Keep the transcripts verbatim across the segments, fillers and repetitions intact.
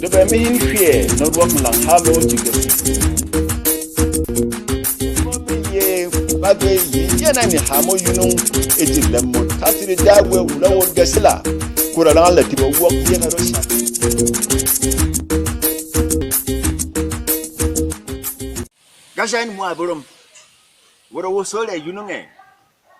Dwebe mi hin hwɛ nɔn wok lang ha mo ji gasi. Mo mi ye ba be yi yɛn a ni ha mo yunung e ji lɛm mo tasiri da we wula wot gasi la. Kura lang la ti ba wok ye ha ro sha. Gashɛn mwa bwørum. Woro wo sore yunung e.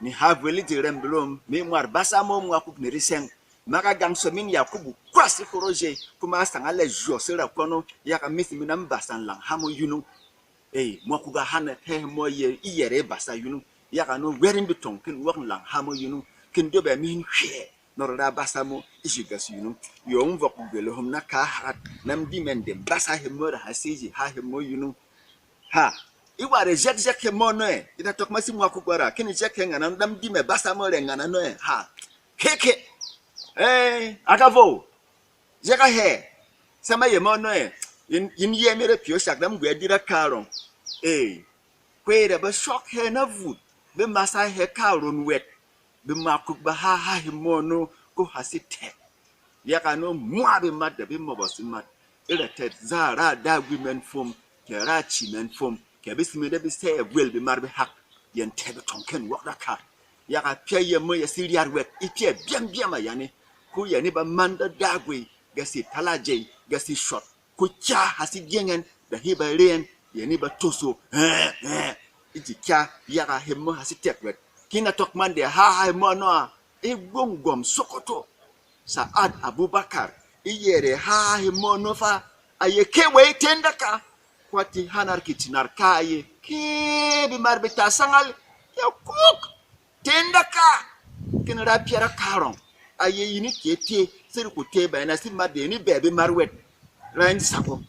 Ni ha vweli ji rem bwørum mi mwar basa mo mwa kuk ni riseng. Maka gang so min Yakubu kwasi koroje kuma sanga le jo sira kono yaka misi mina mbasa lang ha mo yunung. Ei, mwa kuga hane he mo ye i yere basa yunung. Yaka no werin bitong kin wok lang ha mo yunung. Kin dobe mi hin hwe. Nɔrɔ ra basa mo e ji gasi yunung. Yo mvɔk gwele hom na ka harat. Nam di mɛn de basa he mo ra ha siji ha he mo yunung. Ha. I ware jek jek he mo noe. I da tok masi mwa kugwara kini jek he ngana nam di mɛ basa mo re ngana noe. Ha. Keke. Eh, aka vo. Jek a he. Sama ye mo noe. Yin yin ye mere pio shak dam gwe dira karong. Eh. Kwere ba shok he na vut. Be masa he karong wet. Be ma kuk ba ha ha he mo no ko ha si tek. Yaka no mwa be mat da be mɔbɔs mat. E ra tɛt za ra dagwi mɛn fom, kɛ ra ci mɛn fom, kɛ be simi da be sɛ e gwel be mar be hak. Yɛn tɛ be tɔng kɛn wok da kar. Yaka pyɛ yɛ mo yɛ si riar wɛt, i pyɛ biam biam a yani. Ko yɛ ni ba man da dagwi, ga si tala jei, ga si shot. Ko kya ha si gyeng ɛn, da hi ba re ɛn, yɛ ni ba toso. Hɛ, hɛ. I ji kya, yaka he mo ha si tɛk wɛt. Kina tɔk man de ha ha he mo ano a. E gwong gwɔm Sokoto. Saad Abubakar, i yɛrɛ ha he mo ano fa, a ye ke wɛi tendaka, kwa ti hanar ki tinar ka a ye, ke bimar bi ta sangal, ya kuk, tendaka, kin ra pyɛra karɔng, a ye yini ke te, siri ku te bɛna si mat de ni bɛ bimar wɛt, ra in sako.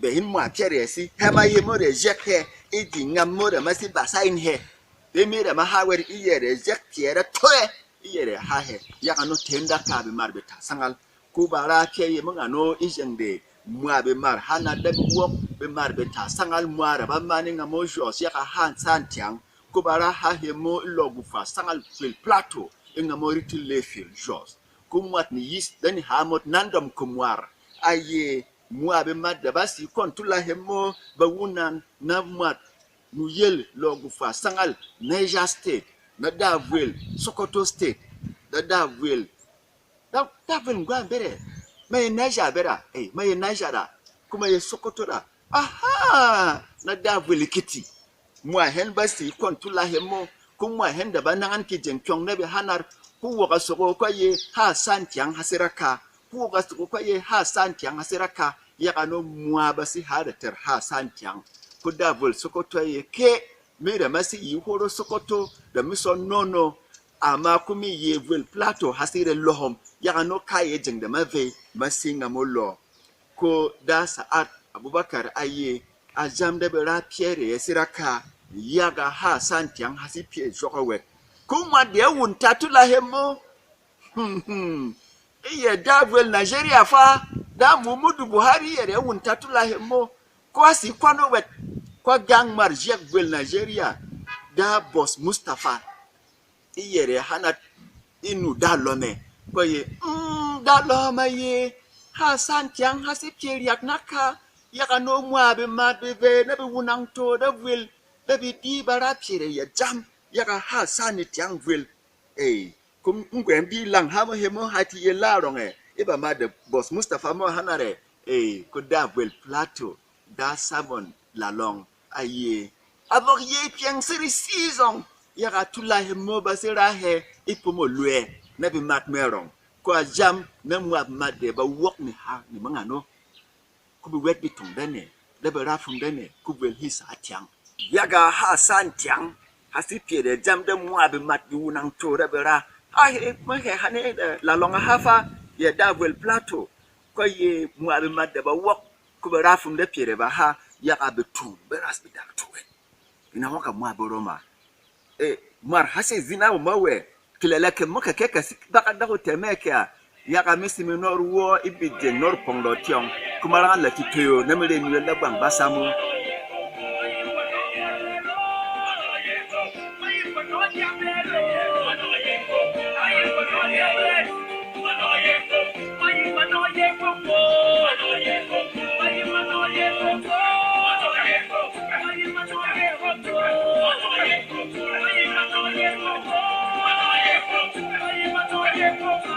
Bɛ hin mwa pyɛrɛ si, hɛ ma ye mo de jɛk hɛ, i di ngam mo de ma si basa in hɛ. Be mi de ma ha wɛt i yɛrɛ jɛk pyɛrɛ toɛ. I yɛrɛ ha hɛ, yaga no tendaka bimar be ta sangal. Ku ba ra pyɛ yem nga no i jeng de mwa bemar hana da bi wok, bemar be ta sangal mwa ra ba mani nga mo Jos yaga ha san tyang. Ku ba ra ha he mo i lɔ gufwa sangal fil Plateau i nga mo riti le fil Jos. Ku mwat ni yis da ni ha mot nan dom ku mwar. A ye mwa bemat da ba si kɔn tula he mo ba wunan na mwat nuyel lɔ gufwa sangal Niger State na da vwel Sokoto State da da vwel Da, da vwel ngwa bere. Ma ye Niger bera. Eh, ma ye Niger da. Kuma ye Sokoto da. Aha! Na da vwel Ekiti. Mwa hen ba si kɔn tula he mo. Ku mwa hen da ba nangan ki jeng kyɔng na be hanar. Ku woga soko kwa ye ha san tyang ha siraka. Ku woga soko kwa ye ha san tyang ha siraka. Yaga no mwa ba si ha da ter ha san tyang. Ku da vwel Sokoto ye ke. Mi rɛ ma si yi horo Sokoto da mi sɔ nono, ama ku mi yi vwel Plato ha si rɛ lɔhɔm, yaga no ka ye jeng da ma vey ma si nga mo lɔ. Ko da Saad Abubakar a ye a jam da be ra pyɛ rɛ ya si raka, yaga ha san tyang ha si pyɛ jɔgɔ wɛt. Ku mwa de wun ta tula he mo. Hmm, hmm. E yɛ da vwel Nigeria fa, da Muhammadu Buhari yɛrɛ wun ta tula he mo. Kwa si kwano wɛt, kwa gang mar jɛk vwel Nigeria, da Boss Mustapha. E yɛrɛ hanat inu da lɔmɛ. Kwa ye, mm, da lɔmɛ ye, ha san tyang ha si pye riak na ka, yaga no mwa be mat be ve, na be wunang to, da vwel, da be di ba ra pye rɛ ya jam, yaga ha san ni tyang vwel. Ei, kum ngwɛm di lang ha mo he mo ha ti ye la rɔngɛ, e ba ma de Boss Mustapha mo hana rɛ, ei, ko da vwel Plato, da Simon Lalong, a ye. A vɔk ye pyɛng siri si zɔng, yaga tula he mo ba se ra he, e pomo lwɛ, na bi mat mɛ rɔng. Ko a jam, na mwa mat de ba wok ni ha, ni manga no. Ku bi wɛt bi tong dane, da be ra fum dane, ku bwel hi sa tyang. Yaga ha san tyang, ha si pyere jam de mwa bi mat bi wunang to da be ra. Ha he, mo he hane, eh, Lalong a ha fa, ye da bwel Plato, ko ye mwa bi mat de ba wok, ku be ra fum de pyere ba ha, yaga bi tung, be ras bi dak to we. Ina waka mwa bi Roma. E, mwar ha se zina wo ma we, kilɛlɛ kɛ mo kɛ kɛ kɛ si baka dako tɛ mɛ kɛ a, yaga mi simi nɔr wo i bi jeng nɔr pɔng lɔ tiɔng, kuma rang la ti toyo na mi re mi wel da gbang ba samu.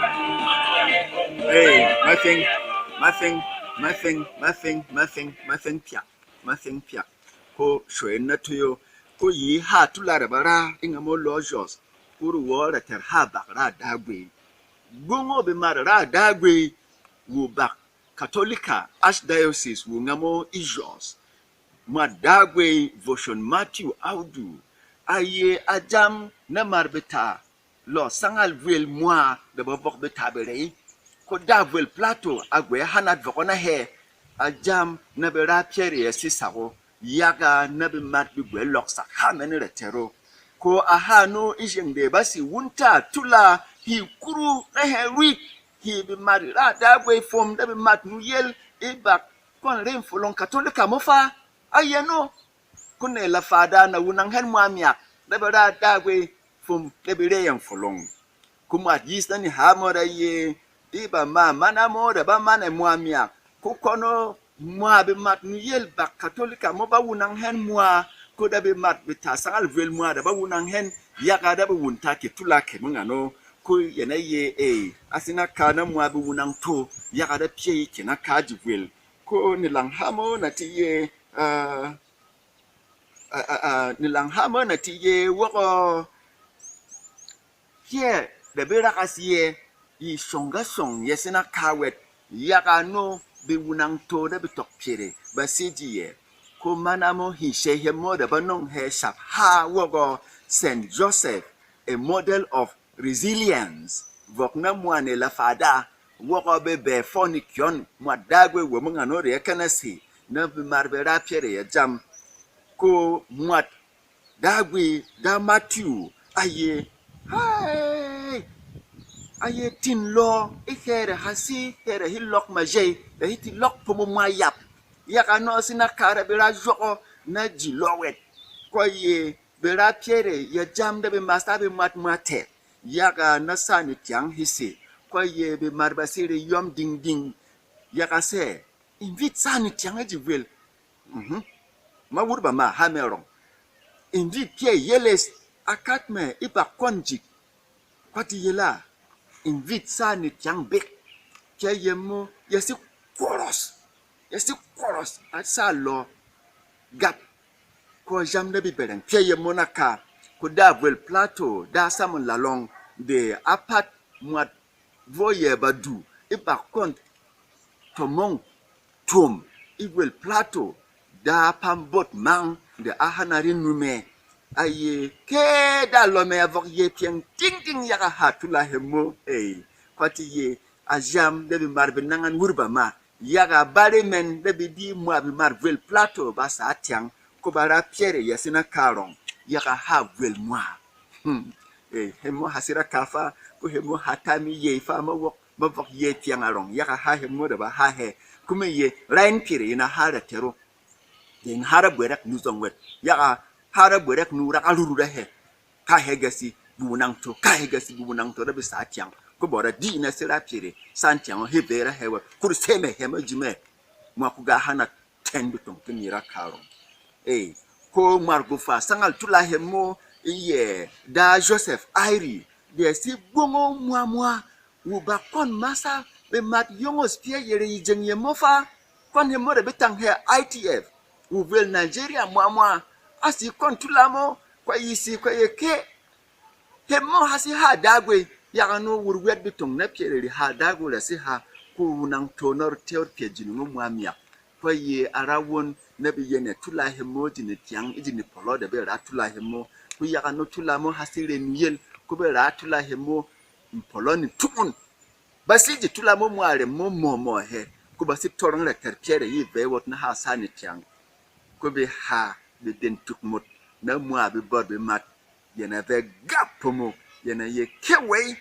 Hey, ma thing, ma thing, ma thing, ma thing, ma thing, ma thing pyak, ma thing pyak. Ko shwe na tuyo, ko yi ha tula raba ra, inga mo lo Jos, ko ru wo ra ter ha bak ra Dagwe. Gungo bi mar ra Dagwe, wu bak Katolika Archdiocese wu nga mo e Jos. Mwat Dagwe Voshon Matthew Audu, a ye a jam na mar beta lɔ sangal vwel mwa de ba vɔk beta be rei. Ko da vwel Plato a gwe hanat vɔk na he, a jam na be ra pyere ya si sako, yaga na be mat be gwe lɔk sa ha mene re tero. Ko a ha no e jeng de ba si wunta tula hi kuru na he rui, hi be mat ra Dagwe fom da be mat nu yel e bak kon re folong Katolika mo fa. A ye no, ko ne la fada na wunang hen mwa myak da be ra Dagwe fom da be re folong. Ko mwat yis na ni ha mo da ye, e ba ma mana mo da ba mana mwa myak, ko kono mwa be mat nu yel bak Katolika mo ba wunang hen mwa, ko da be mat be ta sangal vwel mwa da ba wunang hen, yaga da be wun ta ke tula ke mo ngano. Ko yena ye e, a si na ka na mwa be wunang to, yaga da pye yi ke na ka ji vwel. Ko ni lang ha mo na ti ye, ah, ah, ah, ah, ni lang ha mo na ti ye wok o. Pyɛ de be rakas ye, yi shonga shong ye si na ka wet, yaga no be wunang to de be tok pyere ba si ji ye. Ko mana mo hi she he mo de ba nong he shap ha wok o, Saint Joseph, a model of resilience. Vok na mwane la fada, wok o be be fo ni kyon, mwat Dagwe wo mo ngano re kana si, na be mar be ra pyere ya jam. Ko mwat Dagwe da Matthew a ye, hai, a ye tin lo e here ha si, here hi lok majey, da hi ti lok pomo mwa yap. Yaga no si na kara be ra joko na ji lo wet. Ko ye be ra pyere ya jam da be masa be mat mwa te. Yaga na sa ni tyang hi se. Ko ye be mar ba si re yom ding ding. Yaga se, invit sa ni tyang e ji vwel. Mhm. Ma wur ba ma ha mɛ rɔng. Invit pyɛ yeles a kat mɛ e bak kɔn jik. Kwat yela, invit sa ni tyang bek. Pyɛ yemo ya si koros. Ya si koros a sa lo gap. Ko jam na bi bɛrɛng pyɛ yemo na ka. Ko da vwel Plato da samun lalong de a pat mwat vo yɛ ba du e bak kɔn tɔmɔng twom e wel Plato da pam bot mang de a hana ri numɛ. A ye ke da lɔmɛ a vɔk ye pyɛng ting ting yaga ha tula hemo. Ei, kwati ye a jam de bi mar bi nangan wur ba ma yaga bare mɛn de bi di mwa bi mar vwel Plato ba sa tyang ko ba ra pyɛre ya sina karɔng yaga ha vwel mwa. Hmm. Ei, hemo ha sira ka fa ko hemo ha ta mi ye fa ma wok ma vɔk ye pyɛng arɔng yaga ha hemo de ba ha he. Kuma ye rain pire ina ha ra tero. Yin hara bwerek nu zɔng wɛt. Yaga hara bwerek nu raka ruru da hɛ. Ka hɛ gasi bu nang to, ka hɛ gasi bu nang to da bi sa tyang. Ko bora di na sira pire san tyang he vera hɛ wɛt. Kur seme hɛ ma jime. Mwa ku ga hana ten bi tong kini ra karo. Ei, ko mar gu fa sangal tula hemo iye da Joseph Airi. De si bongo mwa mwa. Wu ba kɔn masa bemat yongos pyɛ yere yi jeng yemo fa. Kɔn hemo de betang hɛ I T F. Wu vel Nigeria mwa mwa. A si kɔn tula mo kwa yi si kwa ye ke. Hemo ha si ha dagwe. Yaga no wur wɛt betong na pyɛ reri ha dagwe ra si ha. Ku wu nang to nor teor pyɛ jini ngo mwa myak. Ko ye a ra won na bi yɛnɛ tula hemo ji ni tyang e ji ni polo de be ra tula hemo. Ku yaga no tula mo ha si re nuyel ku be ra tula hemo. Mpolo ni tumun. Ba si ji tula mo mwa re mo mo mo he. Ku ba si torong re ter pyɛ re yi ve wot na ha sa ni tyang. Ku be ha be den tuk mot na mwa be bor be mat. Yɛn a vɛ gap pomo, yɛn a ye kɛ wɛy.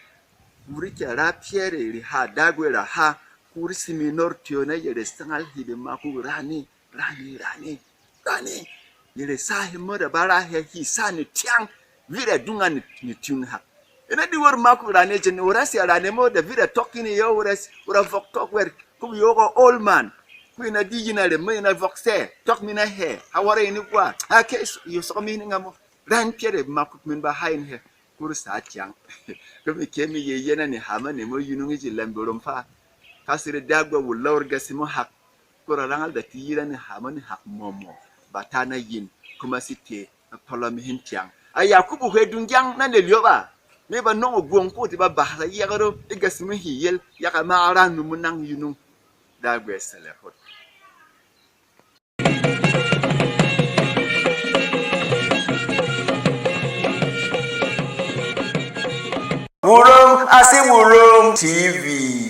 Wuri kɛ ra pyɛrɛ ri ha dagwe ra ha. Kuri simi nor tio na yɛrɛ sangal hi be ma ku rani, rani, rani, rani. Yɛrɛ sa hi mɔda ba ra hɛ hi sa ni tyang. Vira dunga ni, ni tyun ha. Ina di wor ma ku rani jɛn wora sia rani mo da vira tɔk ini yo wora, wora vɔk tɔk wer. Ku bi yogo old man. Ku ina di yina re mo ina vɔk sɛ tɔk mi na hɛ. Ha wara ini gwa. Ha ke yo sɔk mi ni nga mo. Ran pyɛrɛ ma kuk min ba hayin hɛ. Kur sa tyang. Ko mi ke mi ye yena ni hama ne mo yunung e ji lam berom fa. Ka sire Dagwa wulawr gasi mo hak. Ko ra rangal da ti yira ni hama ni hak momo. Ba ta na yin kuma site na pala mi hin tyang. A Yakubu hwe dungyang na ne lyo ba. Me ba nongo gwong ko ti ba bahasa yagaro e gasi mo hi yel yaka ma ara nu mo nang yunung. Dagwa sele hot. Wurong asi Wurong T V.